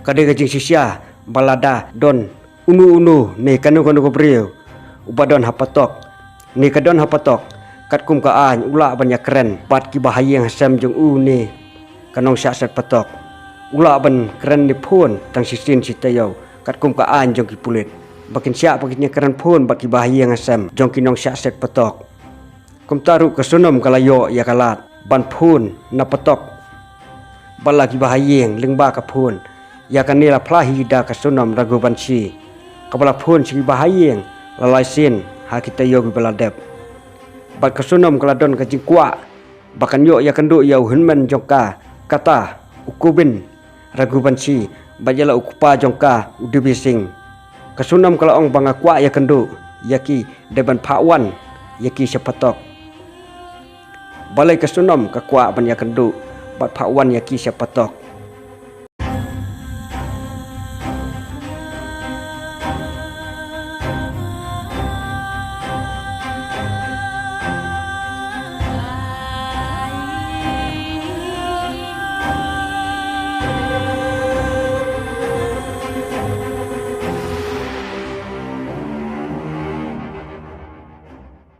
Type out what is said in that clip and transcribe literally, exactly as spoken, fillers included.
Ka dei ka jingshisha ba lada don uno uno ne kano kano ka briew uba don ha patok ne ka don ha patok katkum ka aiñ, u lah ban ïakren bad kiba ha ïing ha sem jong u ne ka nongshah set patok. U lah ban kren ne phone tang shisien shi taïew katkum ka aiñ jong ki pulit, ba kin shah ba kin ïakren phone bad kiba ha ïing ha sem jong ki nongshah set patok. Kumta ruh ka Sonam ka la ïoh ïa ka lad ban phone na patok bad la kiba ha ïing lyngba ka phone ïa kane la phla hi da ka Sonam Raghuvanshi, kaba la phone sha kiba ha ïing la lai sien ha ki taïew kiba la dep. Bad ka Sonam ka la don ka jingkwah ba kan ïoh ïakynduh ïa u hynmen jong ka, kata u Kobin Raghuvanshi, bad ïa la u kpa jong ka u Devi Singh. Ka Sonam ka la ong ba nga kwah ïakynduh ïa ki, dei ban phah wan ïa ki sha patok. Balei ka Sonam ka kwah ban ïakynduh bad phah wan ïa ki sha patok?